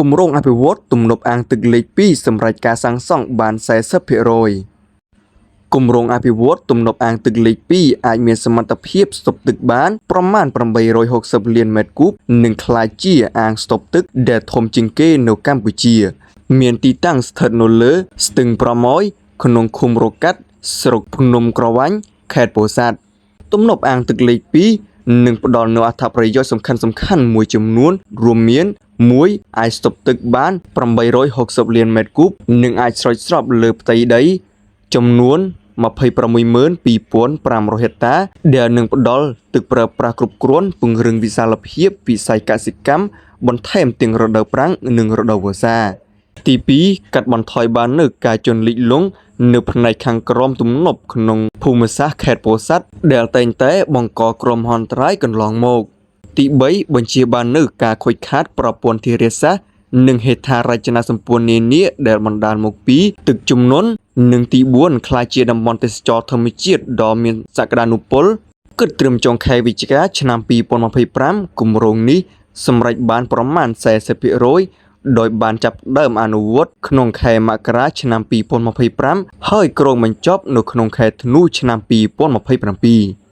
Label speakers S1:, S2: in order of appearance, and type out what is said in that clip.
S1: គម្រោងអភិវឌ្ឍទំនប់អាងទឹកលេខ2សម្រេចការសាងសង់បាន40%គម្រោងអភិវឌ្ឍទំនប់អាងទឹកលេខ2អាចមានសមត្ថភាពស្តុកទឹកបានប្រមាណ860លានម៉ែត្រគូបនិងក្លាយជាអាងស្តុកទឹកដែលធំជាងគេនៅកម្ពុជា មានទីតាំងស្ថិតនៅលើស្ទឹងប្រម៉យក្នុងឃុំរកាត់ស្រុកភ្នំក្រវាញខេត្តពោធិ៍សាត់ទំនប់អាងទឹកលេខ2នឹងផ្ដល់នូវអត្ថប្រយោជន៍សំខាន់ៗមួយចំនួនរួមមាន1អាចស្តុកទឹកបាន860លានម៉ែត្រគូបនិងអាចស្រោចស្រពលើផ្ទៃដីចំនួន262,500ហិកតាដែលនឹងផ្ដល់ទឹកប្រើប្រាស់គ្រប់គ្រាន់ពង្រឹងវិសាលភាពវិស័យកសិកម្មបន្ថែមទាំងរដូវប្រាំងនិងរដូវវស្សា ទី2កាត់បន្ថយបាននូវការជន់លិចលង់នៅផ្នែកខាងក្រោមទំនប់ក្នុងភូមិសាស្ត្រខេត្តពោធិ៍សាត់ដែលតែងតែបង្កគ្រោះមហន្តរាយកន្លងមក ទី3បញ្ជាបាននូវការខូចខាតប្រព័ន្ធធារាសាស្ត្រនិងហេដ្ឋារចនាសម្ព័ន្ធនានាដែលបណ្ដាលមកពីទឹកជំនន់និងទី4ក្លាយជាតំបន់ទេសចរណ៍ធម្មជាតិដ៏មានសក្តានុពលគិតត្រឹមចុងខែវិច្ឆិកាឆ្នាំ2025គម្រោងនេះសម្រេចបានប្រមាណ40%ដោយបានចាប់ផ្ដើមអនុវត្តក្នុងខែមករាឆ្នាំ2025ហើយគ្រោងបញ្ចប់នៅក្នុងខែធ្នូឆ្នាំ2027។